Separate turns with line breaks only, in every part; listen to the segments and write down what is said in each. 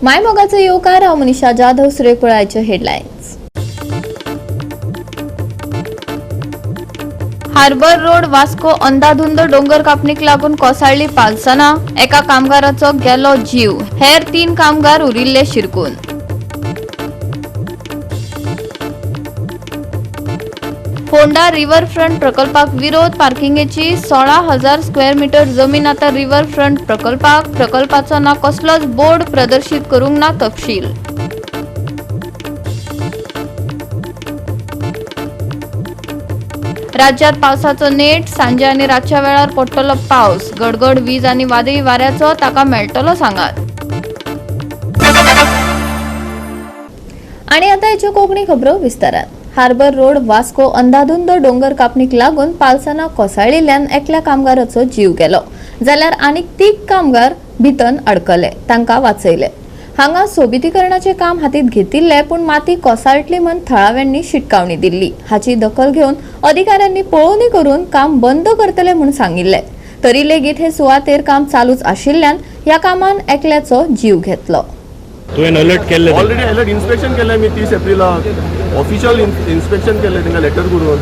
मायमोगाचो येवकार. हांव मनीषा जाधव. सुरेखपळाचे हेडलायन्स. हार्बर रोड वास्को अंदाधुंद डोंगर कापणीक लागून कोसळ्ळी पालसना. एका कामगाराचो गेलो जीव, हेर 3 कामगार उरिल्ले शिरकून. फोंडा रिव्हरफ्रंट प्रकल्पाक विरोध. पार्किंगेची 16,000 स्क्वेअर मीटर जमीन आता रिव्हरफ्रंट प्रकल्पाक. प्रकल्पाचो ना कसलोच बोर्ड प्रदर्शीत करूंक ना तपशील. राज्यात पावसाचो नेट. सांजे आनी रातच्या वेळार पडटलो पावस. गडगड, वीज आनी वादळी वाऱ्याचो ताका मेळटलो सांगात. आणि आता याच्यो कोंकणी खबरो विस्तारात. हार्बर रोड वास्को अंदाधुंद डोंगर कापणीक लागून पालसना कोसळिल्ल्यान एकल्या कामगाराचो जीव गेलो, जाल्यार आनीक 3 कामगार भितन अडकले. तांकां वाचयले. हांगा सोबितीकरणाचे काम हातीत घेतिल्ले, पूण माती कोसळटली म्हण थळाव्यांनी शिटकावणी दिल्ली. हाची दखल घेवन अधिकाऱ्यांनी पळोवणी करून काम बंद करतले म्हूण सांगिल्ले. तरी लेगीत हे सुवातेर काम चालूच आशिल्ल्यान ह्या कामान एकल्याचो जीव घेतलो.
तुवें अलर्ट केल्ले?
ऑलरेडी अलर्ट इन्स्पेक्शन केलें आमी. 30 एप्रिलाक ऑफिशियल इन्स्पेक्शन केलें. तांकां लेटर करून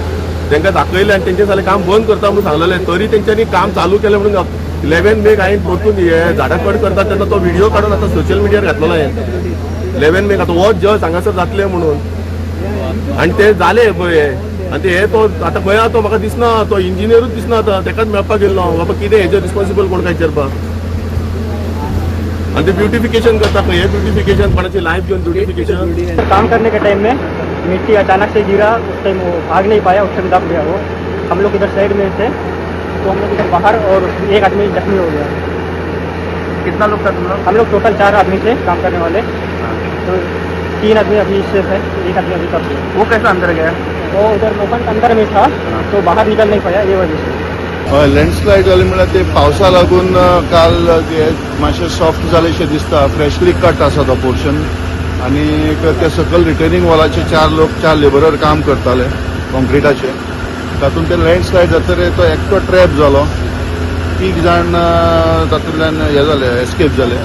तांकां दाखयलें आनी तेंचे जाल्यार काम बंद करता म्हणून सांगलेलें. तरी तेंच्यांनी काम चालू केलें म्हणून 11 मेक हांवें परतून हे झाडां कट करता तेन्ना तो व्हिडिओ काडून आतां सोशल मिडियार घातलेलो हांवें. 11 मेक आतां हो जज हांगासर जातले म्हणून आनी ते जाले पळय हे. आनी ते हे तो आतां खंय आहा तो म्हाका दिसना. तो इंजिनियरूच दिसना आतां. ताकाच मेळपाक गेल्लो हांव. बाबा, कितें हेजेर रिस्पॉन्सिबल कोण काय विचारपाक. आनी ते ब्युटिफिकेशन करता खंय. हे ब्युटिफिकेशन कोणाची लायफ घेवन ब्युटिफिकेशन.
काम करने के टाइम में मिट्टी अचानक से गिरा. उस टाइम वो भाग नहीं पाया, उस टाइम दब गया वो. हम लोग इधर साइड में थे तो हम लोग इधर बाहर और एक आदमी जख्मी हो गया.
कितना लोग था तुम लोग?
हम लोग टोटल 4 आदमी थे काम करने वाले, तो 3 आदमी अभी सेफ है, एक आदमी अभी दब गया.
वो कैसा अंदर गया?
वो उधर लोखंड अंदर में था तो बाहर निकल नहीं पाया, ये वजह से.
हय, लँडस्लायड जाली म्हळ्यार ते पावसा लागून काल ते मातशें सॉफ्ट जालेशें दिसता. फ्रेशली कट आसा तो पोर्शन आनी ते सकयल रिटेनिंग वॉलाचे चार लोक, चार लेबरर काम करताले कॉन्क्रिटाचे. तातूंत ते लँडस्लायड जातकीर तो एकटो ट्रॅप जालो. तीग जाण तातूंतल्यान हे जाले, एस्केप जाले.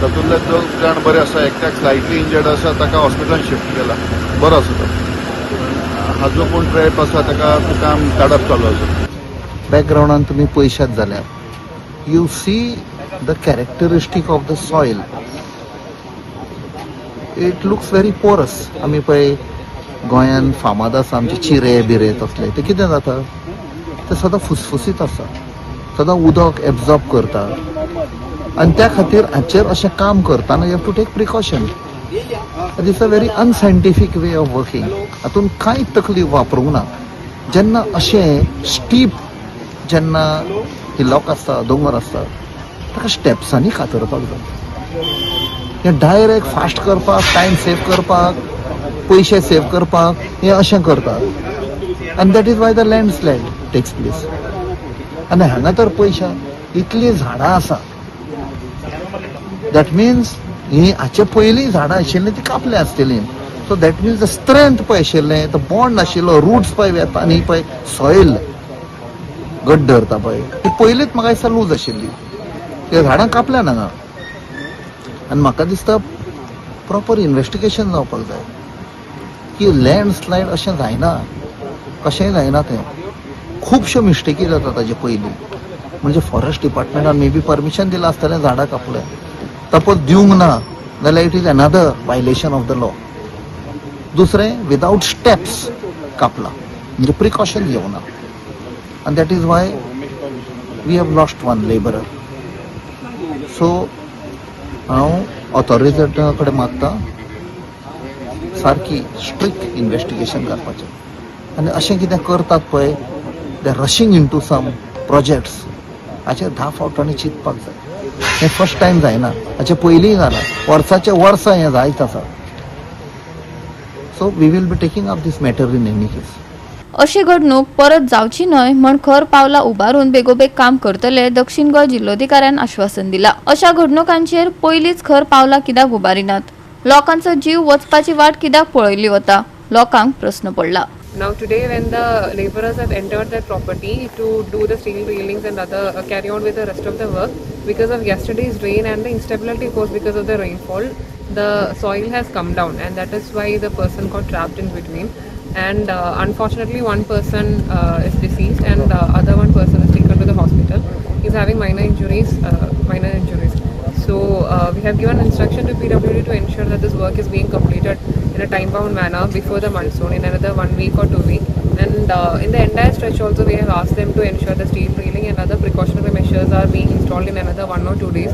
तातूंतले दोग जाण बरे आसा. एकट्याक स्लायटली इंजर्ड आसा, ताका हॉस्पिटलान शिफ्ट केला. बरो आसा तो. हाजो कोण ट्रॅप आसा ताका काम काडप चालू आसा.
बॅकग्रावंडान तुमी पळयशात जाल्यार you see the characteristic of the soil, it looks very porous. आमी पळय गोंयान फामाद आसा आमचे चिरे बिरे तसले. ते कितें जाता, ते सदां फुसफुसीत आसा, सदां उदक एब्जॉर्ब करता आनी त्या खातीर हाचेर अशें काम करतना you have to take precaution. This a very unscientific way of working. हातून कांय तकली वापरूंक ना. जेन्ना अशें स्टीप जेन्ना हिलॉक आसता, दोंगर आसता, ताका स्टेप्सांनी कातरपाक जाय. हें डायरेक्ट फास्ट करपाक, टायम सेव करपाक, पयशे सेव करपाक हें अशें करतात आनी that is why the landslide takes place. आनी हांगा तर पयशा इतलीं झाडां आसा, that means ही हाचे पयलीं झाडां आशिल्लीं ती कापल्या आसतलीं. So that means the strength पळय आशिल्लें, तो बॉन्ड आशिल्लो, रुट्स पळय वेता आनी पळय सॉयल घट धरता पळय, ती पयलींच म्हाका दिसता लूज आशिल्ली. ते झाडां कापल्या हांगा आनी म्हाका दिसता प्रॉपर इन्वेस्टिगेशन जावपाक जाय की लँडस्लायड अशें जायना, कशेंय जायना तें. खुबश्यो मिस्टेकी जाता ताजे पयलीं. म्हणजे फॉरेस्ट डिपार्टमेंटान मे बी परमिशन दिलां आसतलें झाडां कापलें. सपोज दिवंक ना जाल्यार it is another violation of the law. दुसरें, विदावट स्टेप्स कापला म्हणजे प्रिकॉशन घेवना आनी that is why we have lost one labourer. So हांव ऑथॉरिटीजा कडेन मागता सारकी स्ट्रिक्ट इन्वेस्टिगेशन करपाचें आनी अशें कितें करतात पळय, they rushing into some projects, हाचेर 10 फावटांनी चिंतपाक जाय. हें फर्स्ट टायम जायना, हाचे पयलींय जालां. वर्साचे वर्सां हें जायत आसा. So we will be taking up this matter in any case.
अशी घडणूक परत जावची न्हय म्हण खर पावलां उबारून बेगोबेग काम करतले, दक्षिण गोंय जिल्लोधिकाऱ्यान आश्वासन दिला. अशा घडणुकांचेर पयलींच खर पावलां कित्याक उबारिनात? लोकांचो जीव वचपाची वाट कित्याक पळयली वता? लोकांक प्रस्न पडला.
Now today, when the laborers have entered that property to do the steel railings and other carry on with the rest of the work, because of yesterday's rain and the instability caused because of the rainfall, the soil has come down, and that is why the person got trapped in between. And unfortunately, one person is deceased and other one person is taken to the hospital. He's having minor injuries. So we have given instruction to PWD to ensure that this work is being completed in a time-bound manner before the monsoon, in another 1 week or 2 weeks. And in the entire stretch also, we have asked them to ensure the steel railing and other precautionary measures are being installed in another 1 or 2 days,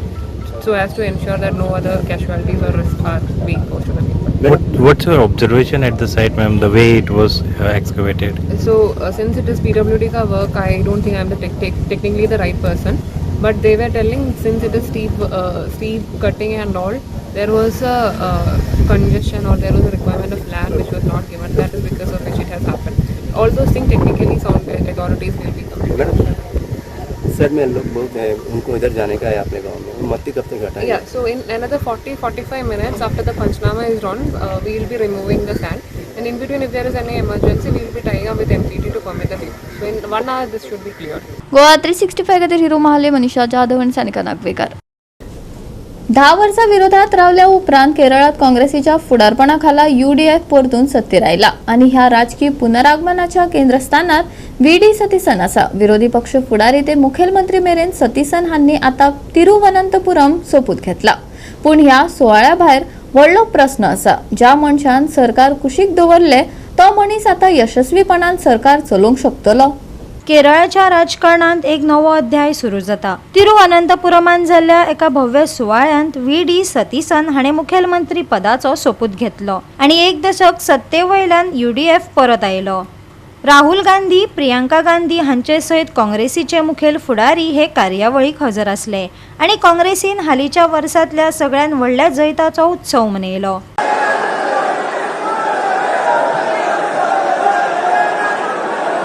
so as to ensure that no other casualties or risks are being posed to the people.
What's your observation at the site, ma'am, the way it was excavated?
So since it is PWD ka work, I don't think I'm the technically the right person. But they were telling, since it is steep cutting and all, there was a congestion, or there was a requirement of land which was not given. That is because of which it has happened. All those things technically sound authorities will be coming.
Sir में लोग बहुत हैं, उनको इधर जाने का है अपने गांव में, मत्ती कब तक हटाएंगे?
Yeah, so in another 40-45 minutes after the Panchnama is done, we will be removing the sand. And in between, if there is any emergency, we will be tying up with MPT to permit the people. So in 1 hour, this should be cleared.
Goa 365 खातीर हिरू महाले, मनीषा जाधव आनी सानिका नागवेकर. 10 वर्सां विरोधात रावल्या उपरांत केरळात काँग्रेसीच्या फुडारपणा खाला UDF परतून सत्तेर आयला आनी ह्या राजकीय पुनरागमनाच्या केंद्रस्थानार VD Satheesan आसा. विरोधी पक्ष फुडारी ते मुखेलमंत्री मेरेन सतीसन हांणी आतां तिरुवनंतपुरम सोपूत घेतला. पूण ह्या सुवाळ्या भायर व्हडलो प्रस्न आसा, ज्या मनशान सरकार कुशीक दवरले तो मनीस आतां यशस्वीपणान सरकार चलोवंक शकतलो?
केरळाच्या राजकारणांत एक नवो अध्याय सुरू जाता. तिरुवनंतपुरमान जाल्ल्या एका भव्य सुवाळ्यांत VD Satheesan हाणें मुखेलमंत्री पदाचो सोपूत घेतलो आनी एक दशक सत्ते वयल्यान UDF परत आयलो. राहुल गांधी, प्रियंका गांधी हांचे सयत काँग्रेसीचे मुखेल फुडारी हे कार्यावळीक हजर आसले आनी काँग्रेसीन हालींच्या वर्सांतल्या सगळ्यात व्हडल्या जैताचो उत्सव मनयलो.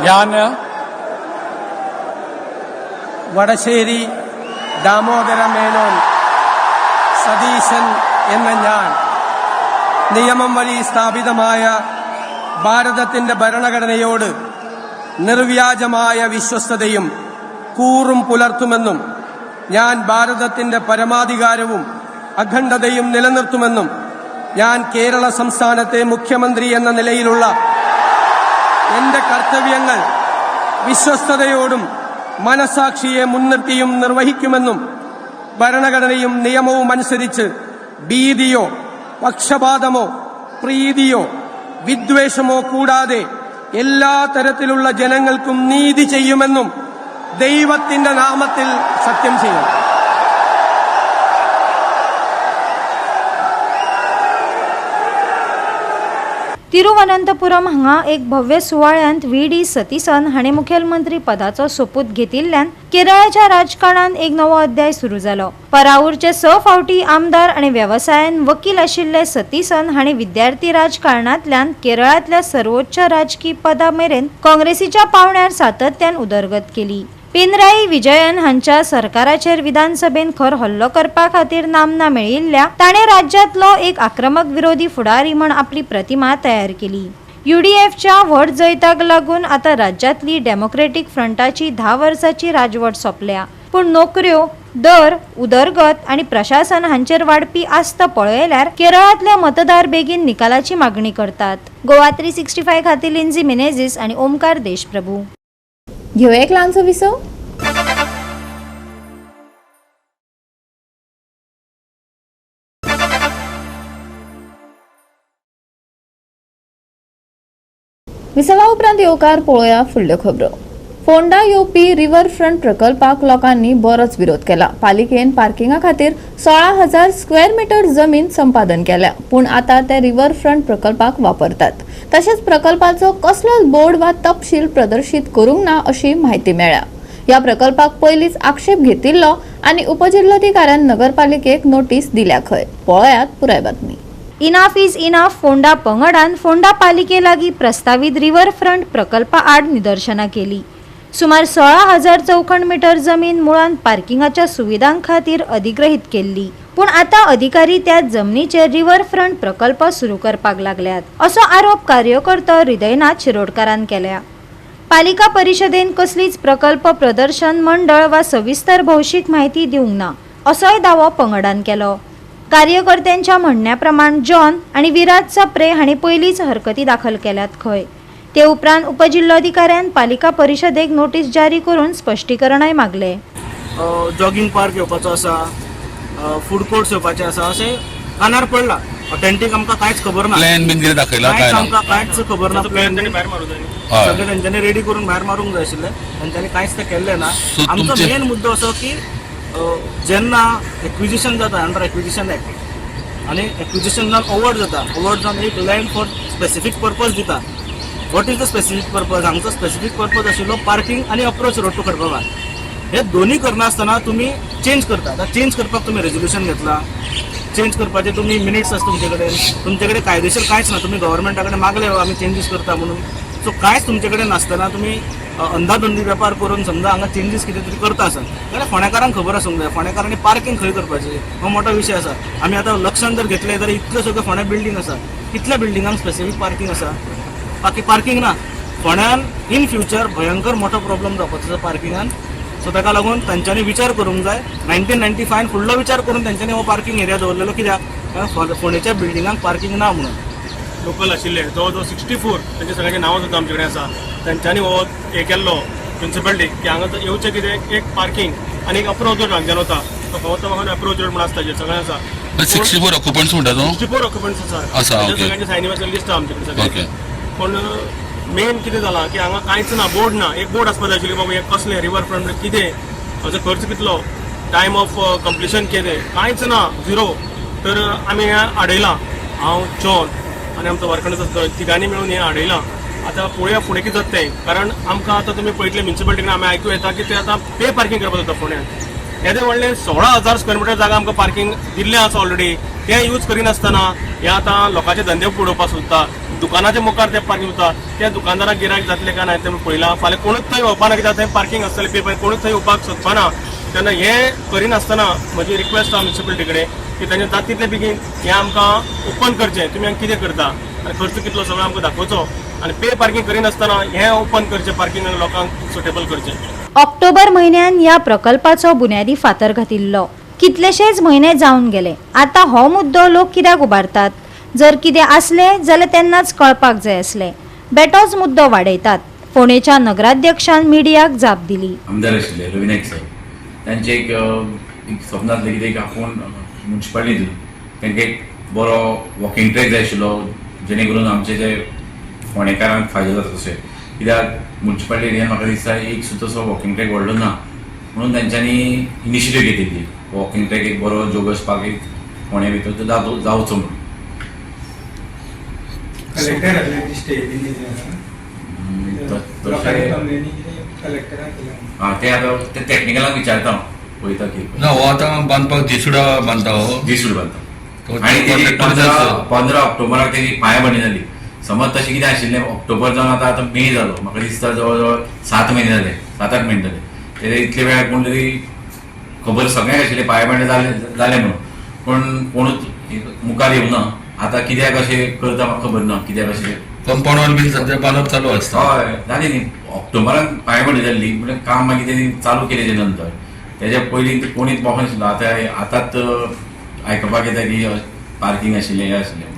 ഞാൻ വടശ്ശേരി ദാമോദര മേനോൻ സതീശൻ എന്ന ഞാൻ നിയമം വഴി സ്ഥാപിതമായ ഭാരതത്തിന്റെ ഭരണഘടനയോട് നിർവ്യാജമായ വിശ്വസ്തതയും കൂറും പുലർത്തുമെന്നും ഞാൻ ഭാരതത്തിന്റെ പരമാധികാരവും അഖണ്ഡതയും നിലനിർത്തുമെന്നും ഞാൻ കേരള സംസ്ഥാനത്തെ മുഖ്യമന്ത്രി എന്ന നിലയിലുള്ള എന്റെ കർത്തവ്യങ്ങൾ വിശ്വസ്തയോടും മനസാക്ഷിയെ മുൻനിർത്തിയും നിർവഹിക്കുമെന്നും ഭരണഘടനയും നിയമവും അനുസരിച്ച് ഭീതിയോ പക്ഷപാതമോ പ്രീതിയോ വിദ്വേഷമോ കൂടാതെ എല്ലാ തരത്തിലുള്ള ജനങ്ങൾക്കും നീതി ചെയ്യുമെന്നും ദൈവത്തിന്റെ നാമത്തിൽ സത്യം ചെയ്യും.
तिरुवनंतपुरम हांगा एक भव्य सुवाळ्यांत VD Satheesan हाणें मुखेलमंत्री पदाचो सोपूत घेतिल्ल्यान केरळाच्या राजकारणांत एक नवो अध्याय सुरू जालो. परावूरचे 6 फावटी आमदार आनी वेवसायान वकील आशिल्ले सतीसन हाणें विद्यार्थी राजकारणांतल्यान केरळांतल्या सर्वोच्च राजकी पदा मेरेन काँग्रेसीच्या पावंड्यार सातत्यान उदरगत केली. पिनराई विजयन हांच्या सरकाराचेर विधानसभेन खर हल्लो करपा खातीर नामना मेळिल्ल्या ताणें राज्यांतलो एक आक्रमक विरोधी फुडारी म्हण आपली प्रतिमा तयार केली. UDFच्या व्हड जैताक लागून आतां राज्यांतली डेमोक्रेटीक फ्रंटाची 10 वर्सांची राजवट सोंपल्या. पूण नोकऱ्यो, दर, उदरगत आनी प्रशासन हांचेर वाडपी आस्त पळयल्यार केरळांतले मतदार बेगीन निकालाची मागणी करतात. गोवा 365 खातीर लिंझी मिनेझिस आनी ओमकार देशप्रभू.
घेवया एक ल्हानसो विसव. विसवा उपरांत येवकार पळोवया फुडल्यो खबरो. फोंडा येवपी रिव्हरफ्रंट प्रकल्पाक लोकांनी बरोच विरोध केला. पालिकेन पार्किंगा खातीर 16,000 स्क्वेअर मिटर जमीन संपादन केल्या, पूण आतां ते रिव्हरफ्रंट प्रकल्पाक वापरतात. तशेंच प्रकल्पाचो कसलोच बोर्ड वा तपशील प्रदर्शीत करूंक ना अशी म्हायती मेळ्ळ्या. ह्या प्रकल्पाक पयलींच आक्षेप घेतिल्लो आनी उपजिल्लोधिकाऱ्यान नगरपालिकेक नोटीस दिल्या खंय. पळयात पुराय बातमी.
इनाफ is enough Ponda पंगडान फोंडा पालिके लागीं प्रस्तावीत रिव्हरफ्रंट प्रकल्पा आड निदर्शनां केली. सुमार 16,000 चौखण मिटर जमीन मुळांत पार्किंगाच्या सुविधां खातीर अधिग्रहीत केल्ली. पूण आतां अधिकारी त्या जमनीचेर रिव्हरफ्रंट प्रकल्प सुरू करपाक लागल्यात असो आरोप कार्यकर्तो हृदयनाथ शिरोडकारान केल्या. पालिका परिशदेन कसलीच प्रकल्प प्रदर्शन मंडळ वा सविस्तर भौशीक म्हायती दिवंक ना असोय दावो पंगडान केलो. कार्यकर्त्यांच्या म्हणण्या प्रमाण जॉन आनी विराज सप्रे हांणी पयलींच हरकती दाखल केल्यात खंय. ते उपरांत उपजिल्लोधिकाऱ्यान पालिका परिशदेक नोटीस जारी करून स्पश्टीकरणय मागले.
जॉगिंग पार्क येवपाचो आसा, फूड कोर्ट्स येवपाचे आसा अशें कानार पडला. ऑथेंटीक आमकां कांयच खबर ना.
प्लॅन बीन कितें दाखयला काय ना?
आमकां कांयच खबर ना. प्लॅन
भायर मारूंक जाय,
सगळें तेंच्यांनी रेडी करून भायर मारूंक जाय आशिल्लें, तेंच्यांनी कांयच तें केल्लें ना. आमचो मेन मुद्दो असो की जेन्ना एक्विजिशन जाता अंडर एक्विजिशन एक्ट आनी एक्विजिशन जावन अवॉर्ड जाता, अवॉर्ड जावन एक लँड फॉर स्पेसिफीक पर्पज दिता. What is the specific purpose? हांगचो स्पेसिफीक पर्पज आशिल्लो पार्किंग आनी अप्रोच रोड टू खडबा. हे दोन्ही करनासतना तुमी चेंज करता. आतां चेंज करपाक तुमी रेजोल्युशन घेतला, चेंज करपाचे तुमी मिनिट्स आसा तुमचे कडेन, तुमचे कडेन कायदेशीर कांयच ना. तुमी गव्हर्मेंटा कडेन मागले आमी चेंजीस करता म्हणून, सो कांयच तुमचे कडेन नासतना तुमी अंदाधुंदी वेपार करून समजा हांगा चेंजीस कितें तरी करता आसत जाल्यार फोंडेकारांक खबर आसूंक जाय. फोंडेकारांनी पार्किंग खंय करपाची हो मोठो विशय आसा. आमी आतां लक्षान जर घेतलें जाल्यार इतल्यो सगळ्यो फोंड्या बिल्डींग आसा, कितल्या बिल्डिंगांक स्पेसिफीक पार्किंग आसा? बाकी पार्किंग ना. फोंड्यान इन फ्युचर भयंकर मोठो प्रॉब्लम जावपाचो आसा पार्किंगान. सो ताका लागून तांच्यांनी विचार करूंक जाय. 1995 फुडलो विचार करून तांच्यांनी हो पार्किंग एरिया दवरलेलो, कित्याक फोंडेच्या बिल्डिंगांक पार्किंग ना म्हणून.
लोकल आशिल्ले जवळ जवळ 64 तांचे सगळ्यांचे नांवां सुद्दां आमचे कडेन आसा. तांच्यांनी हो हे केल्लो म्युनिसिपालिटी की हांगा येवचें कितें एक पार्किंग आनी एक अप्रोच रोड हांगच्यान वता, तो खबर म्हाका अप्रोच रोड म्हण आसता सगळें आसा.
64 ऑक्युपंट्स म्हणटा तूं?
64 ऑक्युपंट्स आसा सगळ्यांचे सायनी मातशें लिस्ट आसा आमचे कडेन सगळें. पूण मेन कितें जालां की हांगा कांयच ना, बोर्ड ना. एक बोर्ड आसपा जाय आशिल्ली बाबा हें कसलें रिवर फ्रंट कितें, हाचो खर्च कितलो, टायम ऑफ कंप्लिशन कितें, कांयच ना, झिरो. तर आमी हें आडयलां, हांव जॉन आनी आमचो वर्कर तिगांनी मेळून हें आडयलां. आतां पळोवया फुडें कितें जाता तें, कारण आमकां आतां तुमी पळयतले म्युनिसिपालिटीन आमी आयकूं येता की ते आतां पे पार्किंग करपाक जाता फोंड्यान. येदें व्हडलें 16,000 स्क्वेअर मिटर जागा आमकां पार्किंग दिल्लें आसा ऑलरेडी, तें यूज करिनासतना हें आतां लोकांचे धंदे उडोवपाक सोदता. दुकानाच्या मुखार तें पार्किंग उरता, त्या दुकानदाराक गिरायक जातलें काय ना तें पळयलां. फाल्यां कोणूच थंय वचपाना, कित्याक थंय पार्किंग आसतलें पे पार्किंग, कोणूच थंय येवपाक सोदपाना. तेन्ना हें करिनासतना म्हजी रिक्वेस्ट आसा म्युनिसिपालिटी कडेन की तांचे जाता तितले बेगीन हें आमकां ओपन करचें. तुमी हांगा कितें करता आनी खर्च कितलो सगळो आमकां दाखोवचो आनी पे पार्किंग करिनासतना हें ओपन करचें, पार्किंग लोकांक सुटेबल करचें.
ऑक्टोबर म्हयन्यान ह्या प्रकल्पाचो बुन्यादी फातर घातिल्लो. कितलेशेच म्हयने जावन गेले. आतां हो मुद्दो लोक कित्याक उबारतात? जर कितें आसलें जाल्यार तेन्नाच कळपाक जाय आसलें. बेटोच मुद्दो वाडयतात. फोंडेच्या नगराध्यक्षान मिडियाक जाप दिली.
आमदार आशिल्ले रवी नायक साहेब, तांचे एक स्वप्न आसलें की एक आपूण म्युनिसिपालिटीतून तांकां एक बरो वॉकिंग ट्रॅक जाय आशिल्लो, जेणे करून आमचे जे फोंडेकारांक फायदो जाता तशें. कित्याक म्युनिसिपालिटी एरियान म्हाका दिसता एक सुद्दां असो वॉकिंग ट्रॅक व्हडलो ना, म्हणून तांच्यांनी इनिशिएटीव घेतिल्ली वॉकिंग ट्रॅक एक बरो जोगर्स पार्क एक फोंड्या भितर जावचो म्हणून. आं, ते आतां ते टॅक्निकलाक विचारता, पळयता की
ना हो आतां बांदपाक जेसुडा बांदता, हो
जेसूड बांदता आनी तेजी 15 ऑक्टोबराक तेजी पांयभरणी जाली. समज तशें कितें आशिल्लें ऑक्टोबर जावन आतां आतां मे जालो, म्हाका दिसता जवळ जवळ 7 म्हयने जाले, 7-8 म्हयने जाले. ते इतले वेळार कोण तरी खबर सगळ्यांक आशिल्लें पांयभरणी जालें जालें म्हणून, पूण कोणूच मुखार येवना. आतां कित्याक अशें करता म्हाका खबर ना, कित्याक अशें
कंपाऊंड वॉल बीन सद्या बांदप चालू आसता.
हय जाली न्ही ऑक्टोबरान पांयभरणी जाल्ली, म्हणल्यार काम मागीर तेणी चालू केलें तेजे नंतर. तेज्या पयलीं कोणीच पावूंक नाशिल्लो. आतां आतांच आयकपाक येता की पार्किंग आशिल्लें हें आशिल्लें.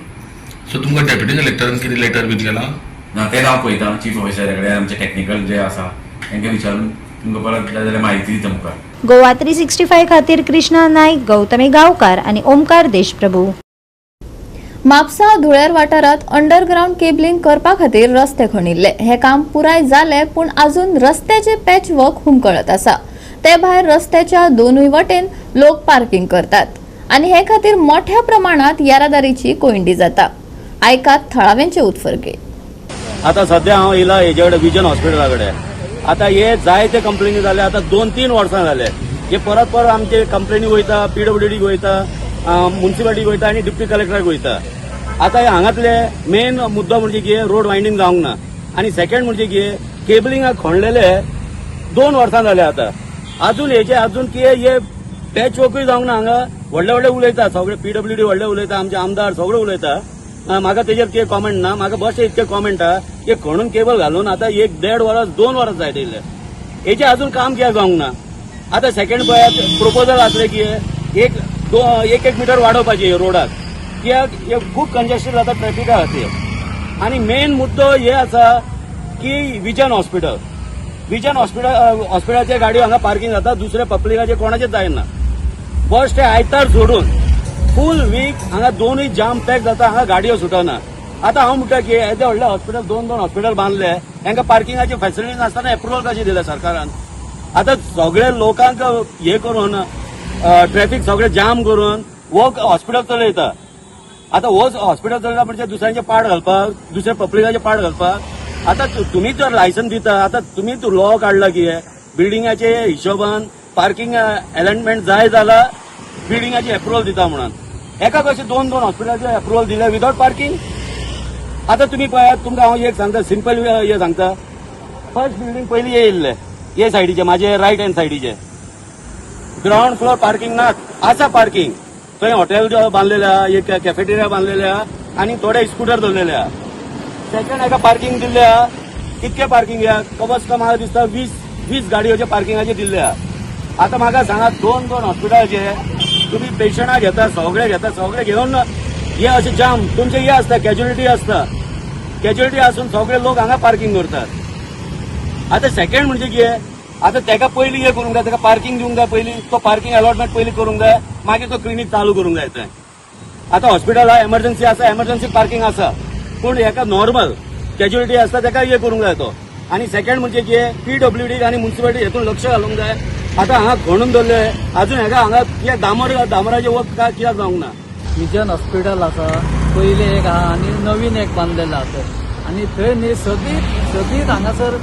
सो तुमकां डेप्युटी कलेक्टरान कितें लेटर बीन केलां?
ना, तें हांव पळयता चीफ ऑफिसरा कडेन, आमचे टॅक्निकल जे आसा तांकां विचारून तुमकां परत जाय जाल्यार म्हायती दिता मुखार.
गोवा 365 खातीर कृष्णा नाईक, गौतमी गांवकार आनी ओमकार देशप्रभू.
म्हापसा धुळेर वाठारांत अंडरग्रावंड केबलिंग करपा खातीर रस्ते खणिल्ले. हे काम पुराय जाले, पूण अजून रस्त्याचे पॅचवर्क हुमकळत आसा. ते भायर रस्त्याच्या दोनूय वटेन लोक पार्किंग करतात आनी हे खातीर मोठ्या प्रमाणात येरादारीची कोंयडी जाता. आयकात थळाव्यांचे उत्फर्के.
आता सध्या हांव येयला हेजे कडेन विजन हॉस्पिटला कडेन. आतां हे जायते कंप्लेनी जाले, आतां 2-3 वर्सां जाले हे परत परत आमचे कंप्लेनी वयता, पीडब्ल्यूडीक वयता, म्युनिसिपालिटीक वयता आनी डिप्टी कलेक्टराक वयता. आतां हे हांगातले मेन मुद्दो म्हणजे कितें, रोड वायंडींग जावंक ना आनी सेकंड म्हणजे कितें, केबलिंगाक खणलेले 2 वर्सां जाले. आतां अजून हेजे अजून कितें हे पॅच वर्कूय जावंक ना हांगा. व्हडले व्हडले उलयता सगळे, पीडब्ल्यूडी व्हडले उलयता, आमचे आमदार सगळे उलयता. म्हाका तेजेर कितें कॉमेंट ना. म्हाका बशें इतकें कॉमेंट आहा की खणून केबल घालून आतां एक देड वरस, 2 वरां जायत येयले, हेचें अजून काम कित्याक जावंक ना? आतां सेकंड पळयात, प्रोपोजल आसलें की एक एक एक मिटर वाडोवपाची रोडाक, कित्याक हे खूब कंजेस्टेड जाता ट्रॅफिका खातीर. आनी मेन मुद्दो हे आसा की विजन हॉस्पिटल, विजन हॉस्पिटल, हॉस्पिटलाचे गाडयो हांगा पार्किंग जाता, दुसऱ्या पब्लिकाचे कोणाचेच जायना. फर्स्ट आयतार सोडून फूल वीक हांगा दोनूय जाम पॅक जाता, हांगा गाडयो सुटना. आतां हांव म्हणटा की येदे व्हडले हॉस्पिटल, दोन दोन हॉस्पिटल बांदले, हांकां पार्किंगाची फॅसिलिटी नासतना एप्रुवल कशी दिल्या सरकारान? आतां सगळे लोकांक हे करून, ट्रॅफिक सगळे जाम करून हो हॉस्पिटल चलयता. आतां हो हॉस्पिटल चलयता म्हणजे दुसऱ्यांचे पाड घालपाक, दुसऱ्या पब्लिकाचे पाड घालपाक. आतां तुमी जर लायसन दिता, आतां तुमी लॉ काडला की बिल्डिंगाचे हिशोबान पार्किंग अलॉटमेंट जाय जाल्यार बिल्डिंगाची एप्रुवल दिता म्हणून, एका कशें दोन दोन हॉस्पिटलाचे एप्रुवल दिले विदाउट पार्किंग? आतां तुमी पळयात, तुमकां हांव एक सांगता, सिंपल हे सांगता. फर्स्ट बिल्डिंग पयली येयल्ले हे सायडीचे, माझे रायट हँड सायडीचे ग्राउंड फ्लोअर पार्किंग ना आसा. पार्किंग थंय हॉटेल बांदलेले आहा, एक कॅफेटेरिया बांदलेले आहा आनी थोडे स्कुटर दवरलेले आहा. सेकंड एका पार्किंग दिल्ले आहा. कितके पार्किंग आहा? कमस कम म्हाका दिसता 20 20 गाडयोचे पार्किंगाचे दिल्ले आहा. आतां म्हाका सांगा, दोन दोन हॉस्पिटलाचे तुम्ही पेशंटां घेता, सगळे घेता, सगळे घेवन हे अशें जाम तुमचे हे आसता, कॅज्युलिटी आसता. कॅज्युलिटी आसून सगळे लोक हांगा पार्किंग करतात. आतां सेकंड म्हणजे कितें? आतां तेका पयलीं हे करूंक जाय, तेका पार्किंग दिवंक जाय पयलीं. तो पार्किंग अलॉटमेंट पयलीं करूंक जाय, मागीर तो क्लिनीक चालू करूंक जाय. थंय आतां हॉस्पिटल आहा, एमर्जन्सी आसा, एमर्जन्सी पार्किंग आसा, पूण हेका नॉर्मल कॅज्युलिटी आसता तेका हे करूंक जाय तो. आनी सेकंड म्हणजे कितें, पीडब्ल्यूडी आनी मुन्सिपालिटी हेतून लक्ष घालूंक जाय. आतां हांगा खणून दवरले, अजून हेका हांगा कित्याक डांबर, डांबराचें वर्क काय कित्याक जावंक ना?
विजन हॉस्पिटल आसा, पयलें एक आहा आनी नवीन एक बांदलेलो आसा थंय. आनी थंय न्ही सदींच सदींच हांगासर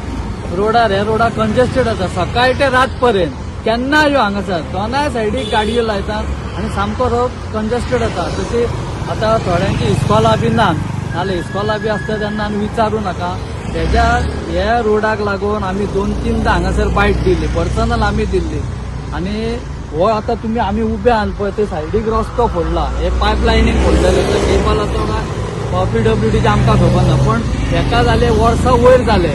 रोडार, ह्या रोडार कंजेस्टेड आसा. सकाळी ते रात पर्यंत केन्ना यो, हांगासर दोनाय सायडीक गाडयो लायतात आनी सामको रोड कंजेस्टेड आसा. तशी आतां थोड्यांची इस्कॉलां बी ना, नाल्यार इस्कॉलां बी आसता तेन्ना आनी विचारूं नाका. तेज्या ह्या रोडाक लागून आमी दोन तीनदां हांगासर बायट दिल्ली, पर्सनल आमी दिल्ली. आनी हो आतां तुमी आमी उबे आहात पळय, ते सायडीक रस्तो फोडला, हे पायप लायनीक फोडलेले. केबलाचो काय पीडब्ल्यूडीचे आमकां खबर ना, पण हेका जाले वर्सां वयर जाले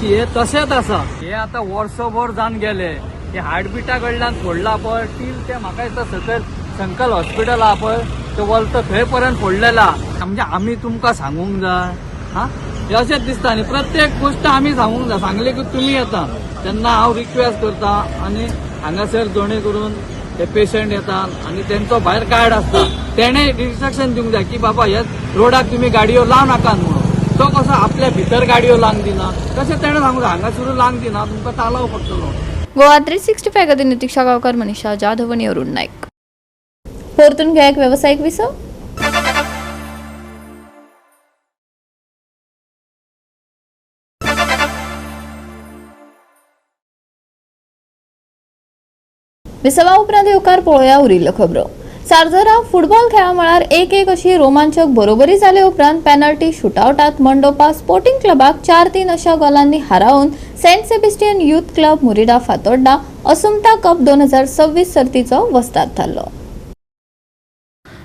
की हे तशेंच आसा. हे आतां वर्सभर जावन गेले, हे हार्टबिटा कडल्यान फोडला पळय टील ते म्हाका दिसता सकयल संकल हॉस्पिटल आहा पळय, ते वलतो थंय पर्यंत फोडलेला. म्हणजे आमी तुमकां सांगूंक जाय हा, हे अशेंच दिसता न्ही, प्रत्येक गोश्ट आमी सांगूंक जाय. सांगले की तुमी येता तेन्ना हांव रिक्वेस्ट करता. आनी हांगासर जोणे करून ते पेशंट येतात आनी तेंचो भायर गार्ड आसता, तेणे इन्स्ट्रक्शन दिवंक जाय की बाबा ह्या रोडाक तुमी गाडयो लावं नाकात म्हणून. तो कसो आपल्या भितर गाडयो लावंक दिना, तशें तेणें सांगूंक जाय, हांगासरून लावंक दिना, तुमकां तालाव पडटलो.
गोवा 365 खातीर नितीक्षा गांवकर, मनीषा जाधव आनी अरुण नाईक. परतून घ्या एक वेवसायीक विसव. विसवा उपरांत येवकार पळोवया उरिल्ल्यो खबरो. सार्जरा फुटबॉल खेळा मळार 1-1 अशी रोमांचक बरोबरी जाले उपरांत पेनल्टी शुटआवटात मंडोपा स्पोर्टिंग क्लबाक 4-3 अशा गोलांनी हारावन Saint Sebastian Youth Club Murida Fatorda असुमता कप 2026 सर्तीचो वस्ताद थारलो.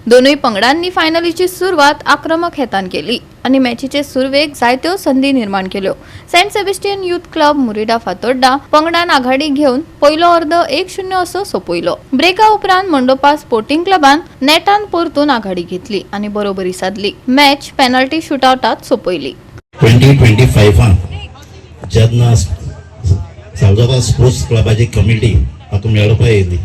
दोनूय पंगडांनी फायनलीची सुरवात आक्रमक हेतान केली आनी मॅचीचे सुरवेक जायत्यो संदी निर्माण केल्यो. Saint Sebastian Youth Club Murida Fatorda पंगडान आघाडी घेवन पयलो अर्द 1-0 असो सोंपयलो. ब्रेका उपरांत मंडोपा स्पोर्टिंग क्लबान नेटान परतून आघाडी घेतली आनी बरोबरी सादली. Match penalty शुटआवटात सोंपयली.
2025 जेन्ना सालजोरा स्पोर्ट्स क्लबाची कमिटी म्हाका मेळपा येयली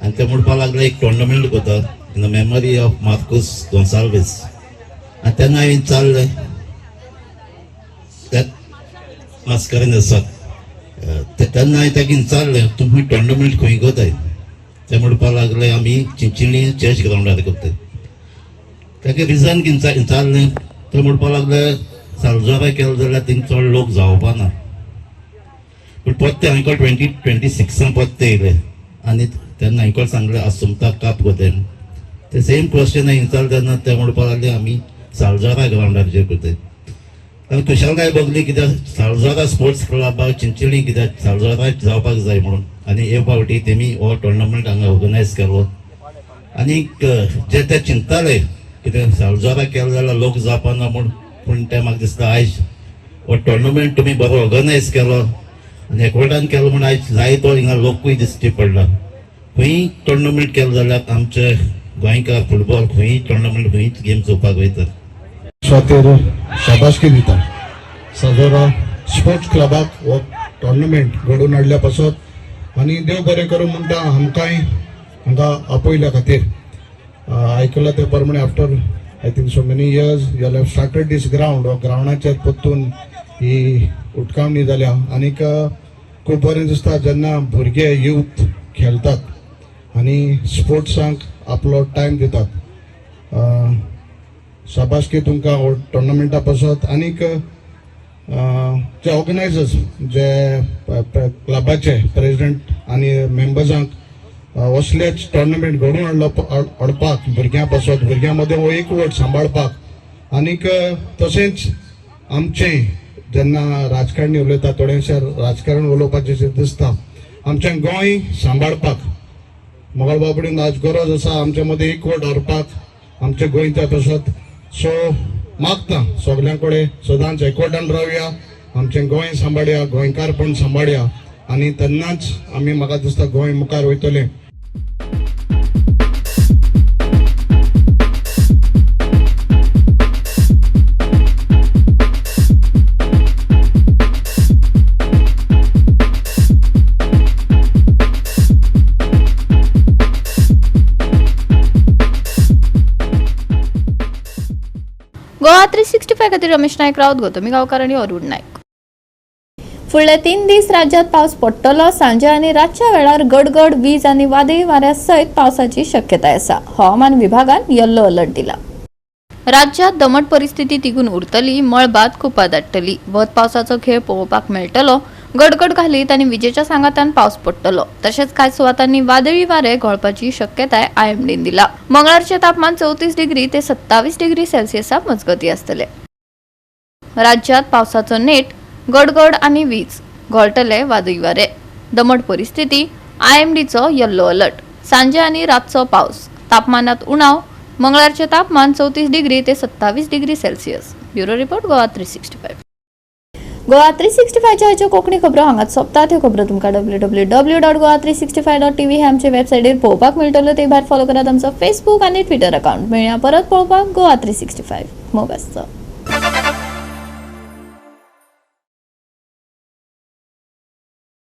आनी ते म्हणपाक लागले, एक टोर्नामेंट करता in the memory of Marcus Gonsalves. आनी तेन्ना हांवें विचारलें त्या मास्करेन्हस आसात, तेन्ना हांवें ताका विचारलें, तुमी टोर्नामेंट खंय करताय? ते म्हणपाक लागले, आमी चिंचिणी चर्च ग्रावंडार करताय. ताका रिजन विचारलें, ते म्हणपाक लागले, सालजोरा केलें जाल्यार थिंग चड लोक जावपा ना. पूण परते हांवें 2026 परते येयले आनी तेन्ना हांवें सांगलें, आसुमता काप करताय. ते सेम क्वेश्चन हांवें विचारलें तेन्ना ते म्हणपाक लागले, आमी सालजोरा ग्रावंडाचेर करताय. कारण खुशालकाय भोगली कित्याक सालजोरा स्पोर्ट्स क्लबाक चिंचोली कित्याक सालजोरा जावपाक जाय म्हणून आनी हे फावटी तेमी हो टुर्नामेंट हांगा ऑर्गनायज केलो. आनीक जे ते चिंतताले कित्याक सालजोरा केलो जाल्यार लोक जावपाना म्हूण, पूण ते म्हाका दिसता आयज हो टुर्नामेंट तुमी बरो ऑर्गनायज केलो आनी एकवटान केलो म्हूण आयज जायतो हिंगा लोकूय दिश्टी पडला. खंय टुर्नामेंट केलो जाल्यार आमचे गोंयकार फुटबॉल खंय टुर्नामेंट खंयच गेम चोवपाक वयतात.
खातीर शाबासकी दिता साजोरा स्पोर्ट्स क्लबाक हो टोर्नामेंट घडोवन हाडल्या पासत आनी देव बरें करूं म्हणटा आमकांय हांगा आपयल्या खातीर. आयकलां ते प्रमाणे after I think so many years you have started this ground. हो ग्रावंडाचेर परतून ही उटकावणी जाल्या आनीक खूब बरें दिसता जेन्ना भुरगे यूथ खेळटात आनी स्पोर्ट्सांक आपलो टायम दितात. शाबासकी तुमकां हो टोर्नामेंटा पासत. आनीक जे ऑर्गनायजर्स जे क्लबाचे प्रेजिडेंट आनी मेंबर्सांक असलेच टोर्नामेंट घडोवन हाडलो हाडपाक भुरग्यां पासत, भुरग्यां मदें हो एकवट सांबाळपाक. आनीक तशेंच आमचें जेन्ना राजकारणी उलयता, थोडेशें राजकारण उलोवपाचें दिसता, आमचें गोंय सांबाळपाक मोगाळ बाबडीन आज गरज आसा आमचे मदें एकवट व्हरपाक आमच्या गोंयच्या पासत. सो मागता सगल्यां कडेन सदांच एकवटान रावया, आमचें गोंय सांबाळया, गोंयकारपण सांबाळया आनी तेन्नाच आमी म्हाका दिसता गोंय मुखार वयतलें.
गोवा 365 खातीर रमेश नायक राऊत, गौतमी गांवकार आनी अरुण नायक. फुडले 3 दीस राज्यात पावस पडटलो. सांजे आनी रातच्या वेळार गडगड, वीज आनी वादळी वाऱ्या सयत पावसाची शक्यताय आसा. हवामान विभागान येल्लो अलर्ट दिला. राज्यात दमट परिस्थिती तिगून उरतली. मळबात कुपां दाट्टली. वत पावसाचो खेळ पळोवपाक मेळटलो. गडगड घालीत आनी विजेच्या सांगातान पावस पडटलो. तशेंच कांय सुवातांनी वादळी वारे घोळपाची शक्यताय आयएमडीन दिला. मंगळारचें तापमान 34 डिग्री ते 27 डिग्री सेल्सियसा मजगती आसतले. राज्यात पावसाचो नेट, गडगड आनी वीज, घोळटले वादळी वारे, दमट परिस्थिती, आयएमडीचो येल्लो अलर्ट. सांजे आनी रातचो पावस, तापमानात उणाव. मंगळारचें तापमान 34 डिग्री ते 27 degree Celsius. Bureau report, Goa 365. Goa 365च्या ह्यो कोंकणी खबरो हांगाच सोंपतात. ह्यो खबरो तुमकां www.goa365.tv हे आमचे वेबसायटीर पळोवपाक मेळटल्यो. ते भायर फॉलो करात आमचो फेसबूक आनी ट्विटर अकाउंट. मेळया परत पळोवपाक गोवा 365. मोग आसचो.